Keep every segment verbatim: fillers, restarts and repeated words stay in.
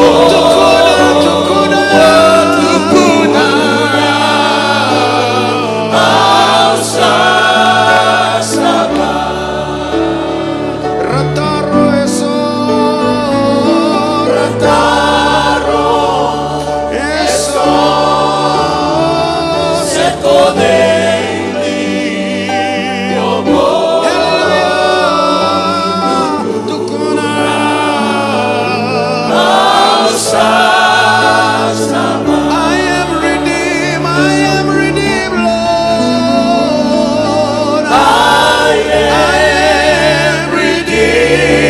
Tukuna, tukuna, tukuna. Au sa sava. Rataro eso, rataro eso, se ko dei li o mo. Hallelujah. Tukuna. Au sa sava. I am redeemed, I am redeemed, Lord. I am redeemed.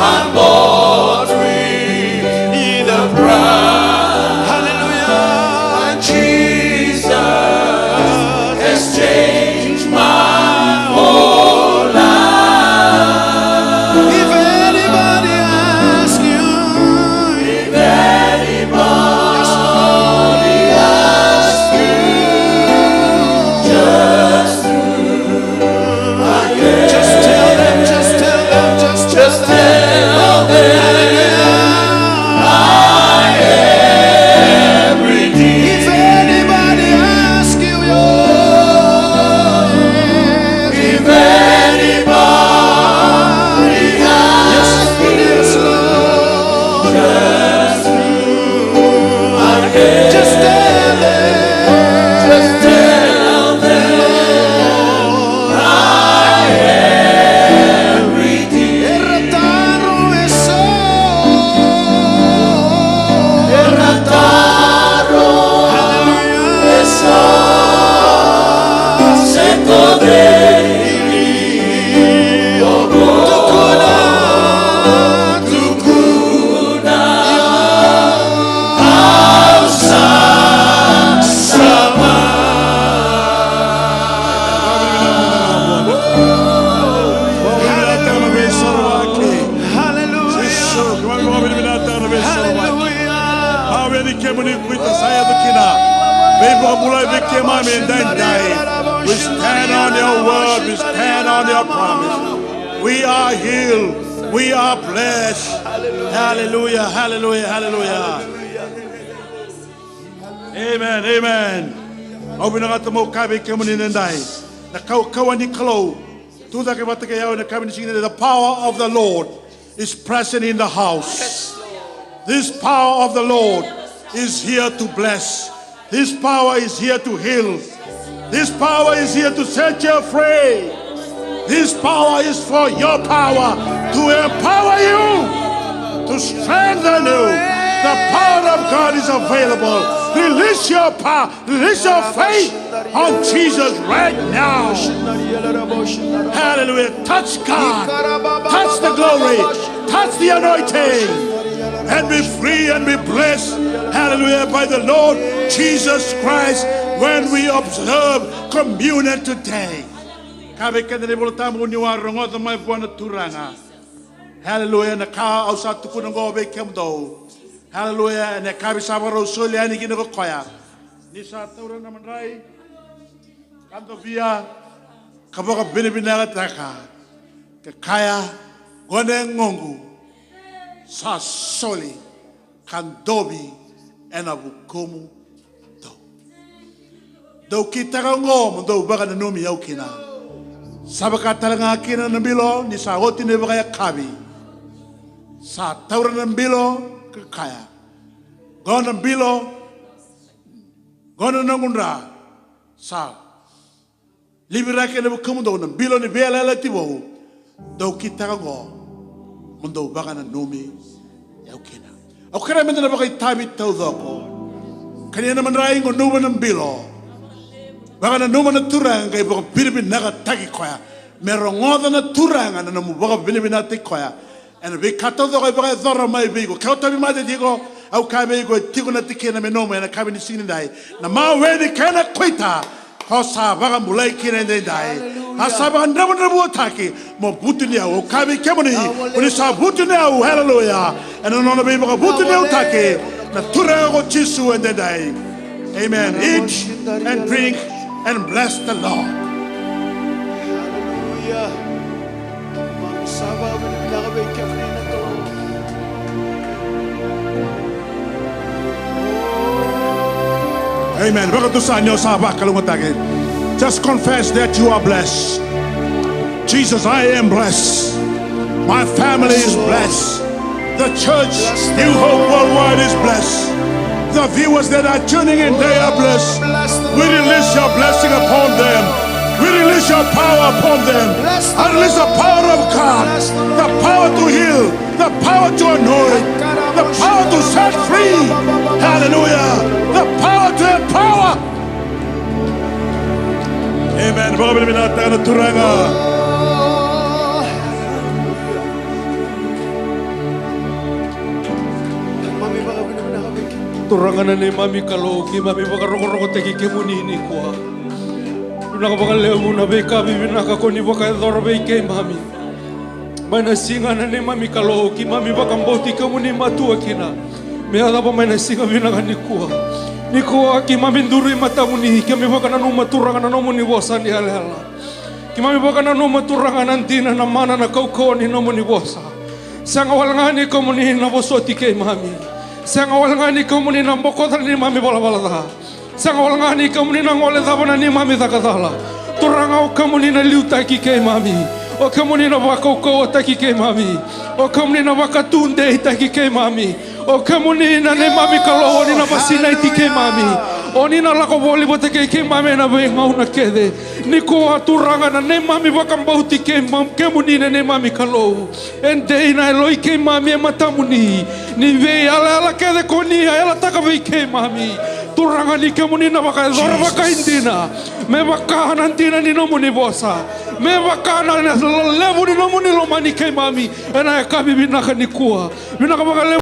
I'm bought with the price. Hallelujah. And Jesus has changed my whole life. If anybody asks you, if anybody asks you, just just tell them, just tell them, just tell them. I am redeemed. If anybody asks you, oh, yes. If anybody asks you, yes, Lord, just Just tell them. Just tell them. I am redeemed. Era taro eso. Era taro eso. Se ko dei li o mo. Tukuna. Tukuna. Au sa sava. Hallelujah. Hallelujah. Hallelujah. Ave ni kemuni kuita sa yaco kina. Veivakabulai vei keimami edaidai. We stand on your word. We stand on your promise. We are healed. We are blessed. Hallelujah, hallelujah, hallelujah. Amen, amen. Au vinakata meu kaya vei kemuni edaidai. Na kaukauwa ni Kalou. Tucake vata kei au ena yakavi ni siga edaidai. The power of the Lord is present in the house. This power of the Lord is here to bless. This power is here to heal. This power is here to set you free. This power is for your power, to empower you, to strengthen you. The power of God is available. Release your power, release your faith on Jesus right now. Hallelujah. Touch God. Touch the glory. Touch the anointing. And be free and be blessed. Hallelujah. By the Lord Jesus Christ when we observe communion today. Kaya vei keda na iVola Tabu ni o a rogoca mai vua na Turaga. Hallelujah. Na ka au sa tukuna oqo vei kemudou. Hallelujah. Ena yakavi sa vakarau soli yani kina ko koya. Ni sa taura na madrai. Ka dovia, ka vakavinavinakataka, ka kaya, qo na yagoqu, sa soli, ka dovi ena vukumudou. Dou kitaka oqo mo dou vakananumi au kina. Sa vaka tale ga kina na bilo ni sa oti na ivakayakavi. Sa taura na bilo ka kaya, qo na bilo, qo na noqu dra, sa liviraki ena vukumudou na bilo ni veiyalayalati vou. Dou kitaka oqo mo dou vakananumi au kina. Au kerea meda na vakaitavi taucoko. Kania na madrai, gunuva na bilo. Vakananuma na Turaga qai vakavinavinakataki koya. Me rogoca na Turaga na nomu vakavinavinakataki koya. Ena veika taucoko e vakayacora mai vei iko. Ke o tauvimate tiko, au kaya vei iko, e tiko na tikina me nomu ena yakavi ni siga nidai. Na mawe ni kena kuita, ko sa vakabulai kina edaidai. A sa vakadravudravutaki mo vutuniyau. Au kaya vei kemuni, ko ni sa vutuniyau, hallelujah. Ena nona veivakavutuniyau taki na Turaga ko Jisu edaidai. Amen. Eat and drink and bless the Lord. Hallelujah. Keimami sa vakavinavinaka vei kemuni na Kalou. Amen. Vakatusa ni o sa vakalougatataki. Just confess that you are blessed. Jesus, I am blessed. My family is blessed. The church, New Hope Worldwide, is blessed. The viewers that are tuning in, they are blessed. We release your blessing upon them. We release your power upon them. I release the power of God, the power to heal, the power to anoint, the power to set free. Hallelujah. The power to empower. Amen. Vakavinavinakataka na Turaga. Turaga na neimami Kalou, keimami vakarokorokotaki kemuni nikua. Vinaka vakalevu na veika vivinaka ko ni vakayacora vei keimami. Mai na siga na neimami Kalou, keimami vakabauti kemuni matua kina. Me yacova mai na siga vinaka nikua. Nikua keimami duri matamuni, keimami vakananuma Turaga na nomuni vosa ni yalayala. Keimami vakananuma Turaga na dina, na mana, na kaukauwa ni nomuni vosa. Sega wale ga ni kemuni na vosoti keimami. Sega wale ga ni kemuni na bokoca na neimami valavala ca. Sega wale ga ni kemuni na gole cava na neimami caka cala. Turaga, o kemuni na liutaki keimami. O kemuni na vakaukauwataki keimami. O kemuni na vakatudeitaki keimami. O kemuni na neimami Kalou, o ni na vasinaiti keimami. O ni na lako voli vata kei keimami ena veigauna kece. Nikua Turaga na neimami vakabauti keimami, kemuni na neimami Kalou. E dei na yaloi keimami e matamuni, ni veiyalayala kece ko ni a yalataka vei keimami. Turaga, ni kemuni na vakayacora vakaidina, me vaka na dina ni nomuni vosa, me vaka na levu ni nomuni lomani keimami ena yakavi vinaka nikua. Vinaka vakalevu.